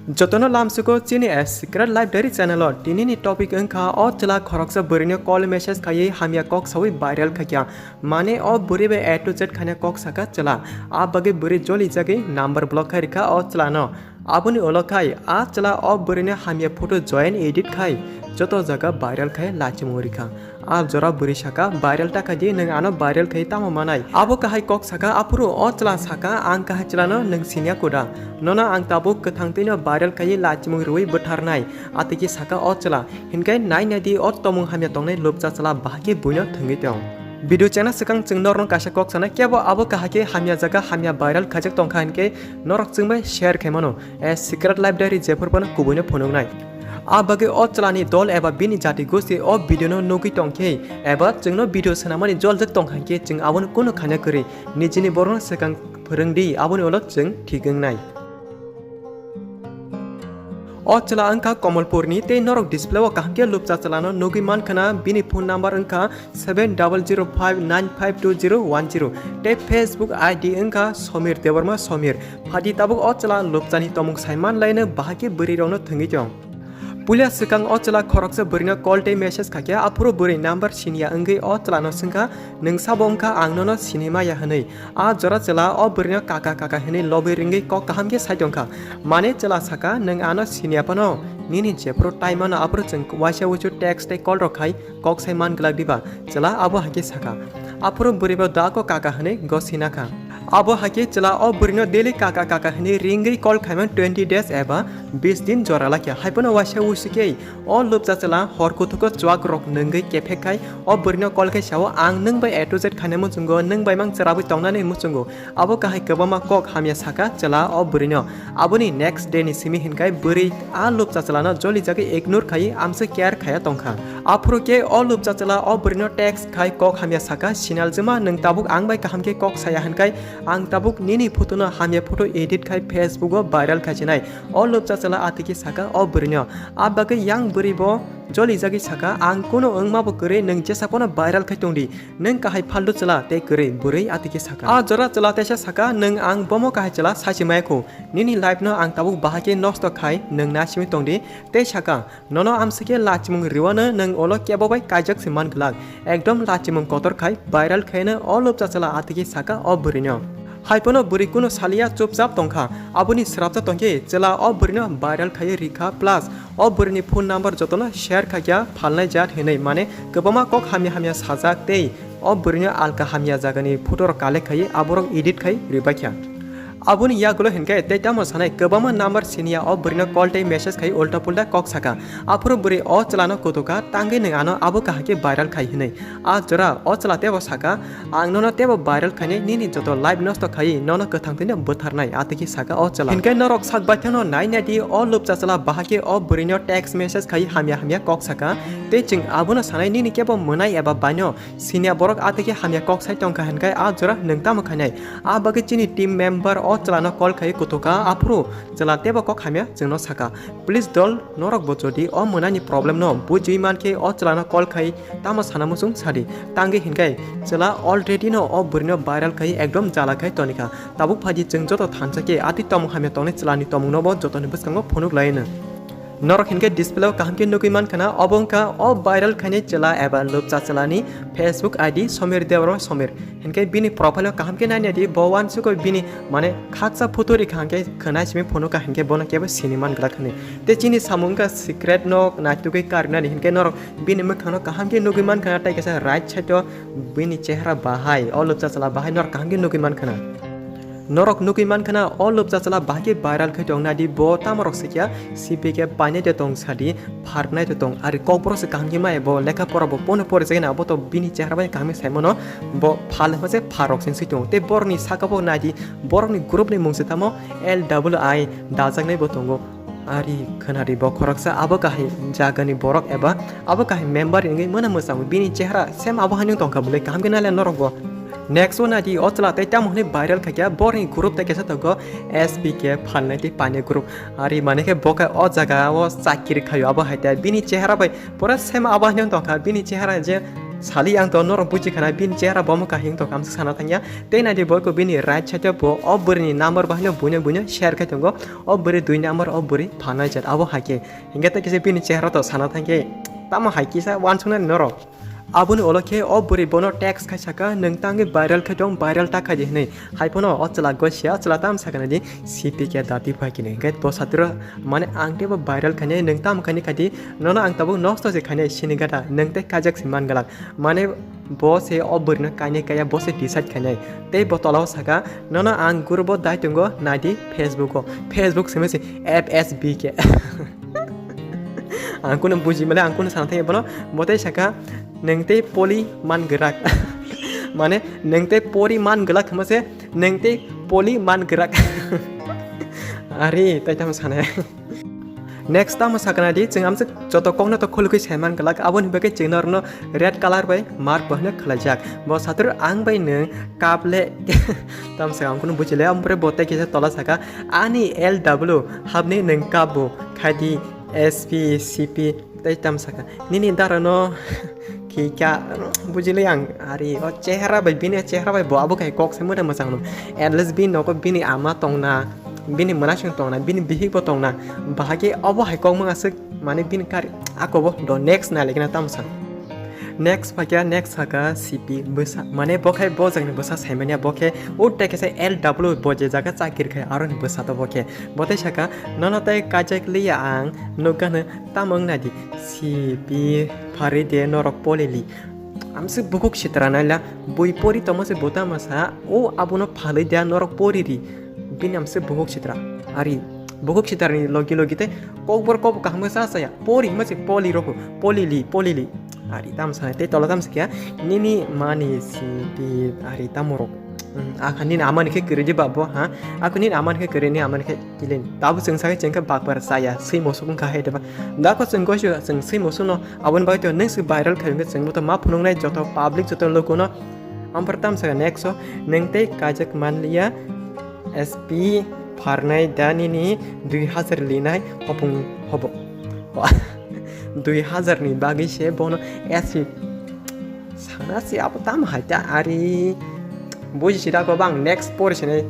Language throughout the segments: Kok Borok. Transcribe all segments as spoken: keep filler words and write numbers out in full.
Jotono lamsugo chini A Secret Life Diary channel o. Tinini topic wngkha o chwla khoroksa bwrwino call message khaiwi hamya kok sawi viral khaikha. Mane o bwrwi bai A to Z khaina kok saka chwla. A bagwi bwrwi joli jagwi number block khai rikha o chwlano. Aboni ulo khai a chwla o bwrwino hamya photo join edit khai joto jaga viral khai lachimung rikha. A jora bwrwi saka, "Viral ta khaidi, nwng ano viral khai tamo manai?" Abo kahai kok saka, aphuru o chwla saka, "Ang kahai chwlano nwng sinya kuda? Nono ang tabuk kwthang twino viral khai lachimung rwi bwtharnai." Atwkhe saka o chwla. Hinkhe nai naidi o tomung hamya tongnai lupcha chwla bahai khe buino thwngwi tong. Video chana swkang chwng norokno kaisa kok sanai, kebo abo kahai khe hamya jaga hamya viral khaijak tongkha hinkhe norok chwngbai share khai mano. A Secret Life Diary jephuru phano kubuino phunuknai. A bagwi o chwlani dol eba bini jati gosti o video no nugwi tongkhe eba chwngno video swnamani joljak tongkha hinkhe chwng abono kunu khaina kwrwi. Nijini borokno swkang phwrwngdi, aboni ulo chwng thik wngnai. O chwla wngkha Komolpurni tei norok display o kaham khe lupcha chwlano nugwi mankha na, bini phone number wngkha seven double zero five nine five two zero one zero. Tei Facebook I D wngkha Somir Debbarma Somir. Phadi tabuk o chwla lupchani tomung saiman laino bahai khe bwrwi rokno thwngwi tong. Puila swkang o chwla khoroksa bwrwino call tei message khaikha, aphuru bwrwi number siniya wngwi o chwlano swngkha, "Nwng sabo wngkha ang nono sinimaya?" hwnwi. A jora chwla o bwrwino kaka kaka hwnwi lobwi ringwi kok kaham khe sai tongkha. Mane chwla saka, "Nwng ano siniya phano, nini jephuru time ano aphuru chwng waisa wuisu text tei call rok khai kok sai man glak diba?" Chwla abo hai khe saka. Aphuru bwrwi bo dako kaka hwnwi gosina kha. Abo hai khe chwla o bwrwino daily kaka kaka hwnwi ringwi call khaimani twenty days eba bis din jora lakha. Haiphano waisa wuisu khe o lupcha chwla hor kuthuko chuak rok nungwi kephek khai o bwrwino call khai sao, "Ang nwng bai A to Z khaina muchungo, nwng bai mang chwrabwi tongnani muchungo." Abo kahai kwbangma kok hamya saka chwla o bwrwino. Aboni next day ni simi hinkhai bwrwi a lupcha chwlano joli jagwi ignore khai amswk care khaya tongkha. Aphuru khe o lupcha chwla o bwrwino text khai kok hamya saka, "Sinaljwma, nwng tabuk ang bai kaham khe kok saya hinkhai ang tabuk nini photo no hamya photo edit khai Facebook o viral khai sinai." O lupcha chwla atwkhe saka o bwrwino. A bagwi yang bwrwi bo joli jagwi saka, "Ang kunu wngma bo kwrwi, nwng jesa phano viral khai tongdi. Nwng kahai phaldu chwla tei kwrwi," bwrwi atwkhe saka. A jora chwla teisa saka, "Nwng ang bomo kahai chwla sachi maya kho. Nini life no ang tabuk bahai khe nosto khai nwng na simi tongdi." Tei saka, "Nono amswk khe lachimung rwino nwng ulo kebo bai kaijak se man glak. Ekdom lachimung kotor khai viral khaino o lupcha chwla," atwkhe saka o bwrwino. Haiphano bwrwi kunu saliya chupchap tongkha. Aboni srapsa tongkhe chwla o bwrwino viral khaiwi rikha plus o bwrwini phone number jotono share khaikha phalnai jat hinwi, mane kwbangma kok hamya hamya sajak tei o bwrwino alka hamya jagani photo rok collect khaiwi aborok edit khai rwbaikha. Aboni yagulo hinkhe tei tamo sanai kwbangma number siniya o bwrwino call tei message khai ulta pulta kok saka. Aphuru bwrwi o chwlano kutukha tangwi nwng ano abo kaham khe viral khai hinwi. A jora o chwla tebo saka, "Ang nono tebo viral khainai, nini joto life nosto khaiwi nono kwthang twino bwtharnai," atwkhe saka o chwla. Hinkhe norok sak baithangno nai naidi o lupcha chwla bahai khe o bwrwino text message khai hamya hamya kok saka. Tei chwng abono sanai nini kebo mwnai eba baino siniya borok atwkhe hamya kok sai tongkha hinkhai a jora nwng tamo khainai. A bagwi chini team member o chwlano call khai kutukha, aphuru chwla tebo kok hamya chwngno saka. Please dol, norok bo jodi o mwnani problem no bujui mankhe o chwlano call khai tamo sana muchung sadi. Tangwi hinkhai chwla already no o bwrwino viral khai ekdom jala khai tonikha. Tabuk phaidi chwng joto thansa khe atwi tomung hamya tongnai chwlani tomungno bo jotoni bwskango phunuk laino. Norok hinkhe display o kaham khe nugwi mankha na, obo wngkha o viral khainai chwla eba lupcha chwlani Facebook I D Somir Debbarma Somir. Hinkhe bini profile o kaham khe nainai di, bo wansukwi bini, mane, khaksa photo rikha hinkhe khwnai simi phunukha hinkhe bono kebo sini man glak hinwi. Tei chini samung wngkha secret no naitugwi karinani hinkhe norok bini mwkhangno kaham khe nugwi mankha na, tei kaisa right side o bini chehra bahai, o lupcha chwla bahai norok kaham khe nugwi mankha na. Norok nugwi mankha na, o lupcha chwla bahai khe viral khai tong naidi, bo tamo rok sikya, C P K painai de tong sadi, pharnai de tong, ari kokborok se kaham khe mai, bo lekha pora bo pono pori jagwi na, bo to bini chehra bai kaham khe sai mano, bo phal hwnma se pharok se wngwi tongo. Tei borokni saka bo naidi, borokni group ni mung se tamo L double I dajaknai bo tongo. Ari khwnari bo khoroksa abo kahai jagani borok eba abo kahai member wngwi mano mwchango, bini chehra same abo haino tongkha bwlai kaham khe naile norok bo. Next o naidi o chwla tei tamo hwnwi viral khaikha, borokni group tei kaisa tongo S P K phalnai tei painai group. Ari mane khe bo khe o jaga o chakiri khaio abo hai tei bini chehra bai pura same abo haino tongkha, bini chehra je Sali ang to norok buji khana bini chehra bomo kahim to kamsa sana thangya. Tei naidi boyko bini right side o bo o bwrwini number bahino buino buino share khai tongo. O bwrwi dui number o bwrwi phanai jat abo haikhe. Hinkhe tei kisa bini chehra to sana thangkhe tamo hai kisa wansuknani norok. Aboni ulo khe o bwrwi bono text khai saka, "Nwng tangwi viral khai tong, viral ta khai di," hwnwi. Hai phano o chwla gosia, o chwla tamo sakha nai di, "C P K dati phai kini." Hinkhe bo satiro, mane, "Ang teibo viral khainai, nwng tamo khainai khai di, nono ang tabuk nosto se khainai, sini gada, nwng tei kajak se man glak." Mane, bo se o bwrwino kainai kaya, bo se decide khainai. Tei bo tolao saka, "Nono ang group o dai tongo, nai di Facebook o." Facebook se mese F S B K. Ang kuno buji male, ang kuno sana thangya bono, bo tei saka, "Nwng tei poli man grak." Mane, "Nwng tei pori man glak," hwnma se, "Nwng tei poli man grak." Ari, tai tamo sana. Next tamo sakna di, chwng amswk joto kokno to khulukwi saiman glak, aboni bagwi chwng norokno red color bai mark bo hwnwi khwlaijak. Bo satur ang bai nwng kap le, tamo saka ang kuno buji le, ampore bo tei kisa tola saka, "Ani L W hapni nwng kap bo, khai di S P, C P," tei tamo saka, "Nini dara no khika," buji le ang, ari, o chehra bai, bini chehra bai bo abo khai kok se mota mwchang no. At least bini nogo bini ama tongna, bini mwnasing tongna, bini bihik bo tongna, bahai khe obo hai kok mang aswk, mane bini kari ako bo do next nai lekna tamo sa. Next phakya, next saka C P bwsa, mane bo khai bo jagni bwsa saimanya, bo khe o tei kisa L W bo je jaga chakir khai aroni bwsa to bo khe. Bo tei saka, "Nono tei kajak liya ang nukgano tamo wng nai di, C P pharwi de norok polili." Amswk bukhuk sitra naila, bui pori tongma se bo tamo sa, o abono phalwi de norok poriri. Bini amswk bukhuk sitra. Ari, bukhuk sitra ni logi logi tei kokbor kok kaham sa saya. Pori hima se poli roko, polili, polili. Ari, tam sa, tei tola tam sa kya, "Nini mani si di," ari, tamo rok. Hmm, akha nini amani khe kwrwi di babo, ha? Ako nini amani khe kwrwi, nini amani khe kilin. Tabo chwng sakhe chwng khe bakbar chaya, swi mosok wngkha hai deba. Dako chwng goisu, chwng swi mosokno, aboni bagwi to nwng se viral khai wngkhe chwngno to ma phunuknai joto public joto lukuno. Ampar tam sakha next o, "Nwng tei kajak manliya, S P pharnai da nini dui hazar linai hopung hobo." Dui hazar ni bagwi se bono S P sana se abo tam hai ta ari. Buji sida ko bang next por sini.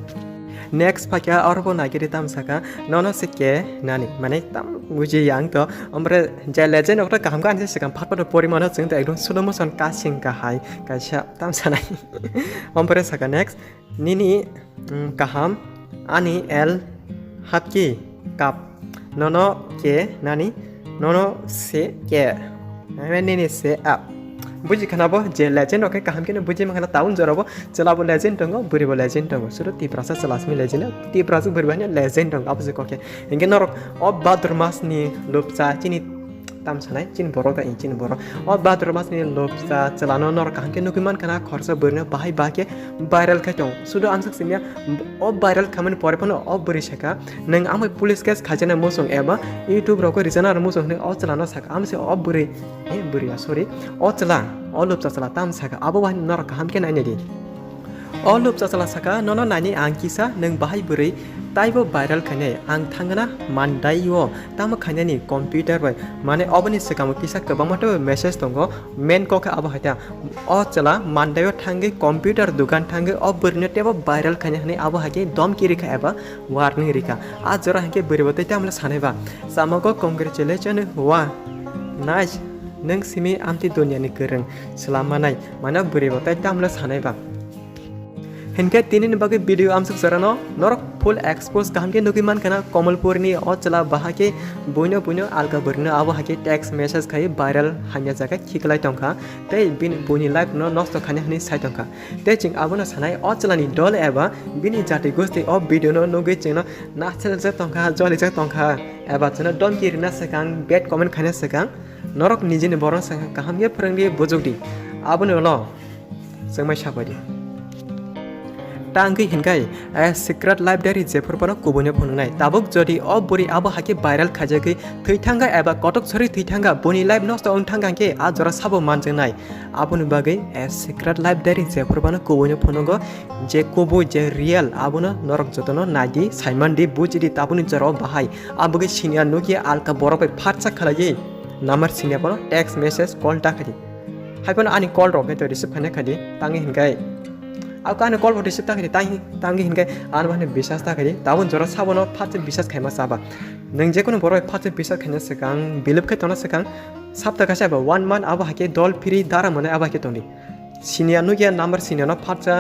Next phakya oro bo nagiri tam saka, "Nono se ke nani," mane tam buji yang to. Ompore je legend okta kaham khe ani se swkang phat phat pori mano chwng to ekdom slow motion kasing kahai kaisa tam sanai. Ompore saka next, "Nini, mm, kaham, ani L hapki kap, nono ke nani, nono se ke, nini se ap." Buji khana bo je legend rok khe kaham khe no buji mankha, town jora bo chwla bo legend tongo, bwrwi bo legend tongo, suru Tiprasa chwla simi legend, Tiprasa bwrwi bo hanya legend tongo, abo se kok khe. Hinkhe norok o Bhadrar mas ni lupsa chini tam sanai, chini borok da, chini borok. O Bhadrar mas ni lupsa chwla no norok kaham khe nugwi mankha na, khoroksa bwrwi no bahai ba khe viral khai tong. Sudo amswk simya, o viral khamani pore phano o bwrwi saka, "Nwng amai police case khaijana muchung eba YouTube rok rijana muchung," hwnwi o chwla no saka. Amse o bwrwi, eh, bwrwi ya, sorry, o chwla, o lupsa chwla tam saka, abo bai norok kaham khe nainai di. O lupsa chwla saka, "Nono naini ang kisa, nwng bahai bwrwi, taibo viral khainai, ang thangna mandaio, tamo khainani computer bai." Mane oboni swkango kisa kwbangma teibo message tongo, main kok khe abo hai ta. O chwla mandaio thangwi computer dukan thangwi o bwrwino teibo viral khainai hwnwi abo hai khe domki rikha eba warning rikha. A jora hai khe bwrwi bo tei tamle sanai ba, "Chamago congratulation wa, nice, nwng simi amtwi duniani kwrwng swlam manai." Mane bwrwi bo tei tamle sanai ba. Hinkhe tinini bagwi video amsuk jorano norok full expose kaham khe nugwi mankha na, Komolpurni o chwla bahai khe buino buino alka bwrwino abo hai khe text message khai viral hamya jaga khiklai tongkha, tei bini buini life no nosto khaina hwnwi sai tongkha. Tei chwng abono sanai o chwlani dol eba bini jati gosti o video no nugwi chwngno nachaljak tongkha, jolijak tongkha, eba chwngno domki rina swkang, bad comment khaina swkang, norok nijini borok swkang kaham khe phwrwngdi, bujukdi. Aboni ulo chwngmai sabaidi. Tangwi hinkhai, a secret life diary jephuru phano kubuino phunuknai. Tabuk jodi o bwrwi abo hai khe viral khaijagwi thwi thangkha eba kotok sori thwi thangkha, boni life nosto wng thangkha hinkhe a jora sabo manjaknai. Aboni bagwi a secret life diary jephuru phano kubuino phunugo, je kubui je real abono norok jotono naidi, saimandi, bujidi tabukni jorao bahai. Aboni senior nukya alka borok bai phatsa khlaiwi number senior phano text message call ta khaidi. Haiphano ani call rok khe to receive khaina khadi tangi hinkai. Ako ani call bo receive ta khadi tangi tangi hinkai ano bani bisas ta khadi tabun jora sabono phatsa bisas khaima saba. Nang jekono borok phatsa bisas khaina swkang bilip khe tona swkang sapta kaisa ba one month abo hakhe dol phiri dara mane abo hakhe tongdi. Senior nugya number senior no phatsa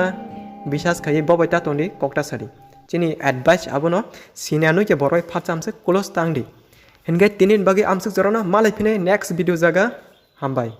bisas khai bobai ta tongdi kokta sadi. Chini advice abono senior nugya borok phatsa amse close tangdi. Hinkai tinin bagi amsuk jorano malai phine next video jaga hambai.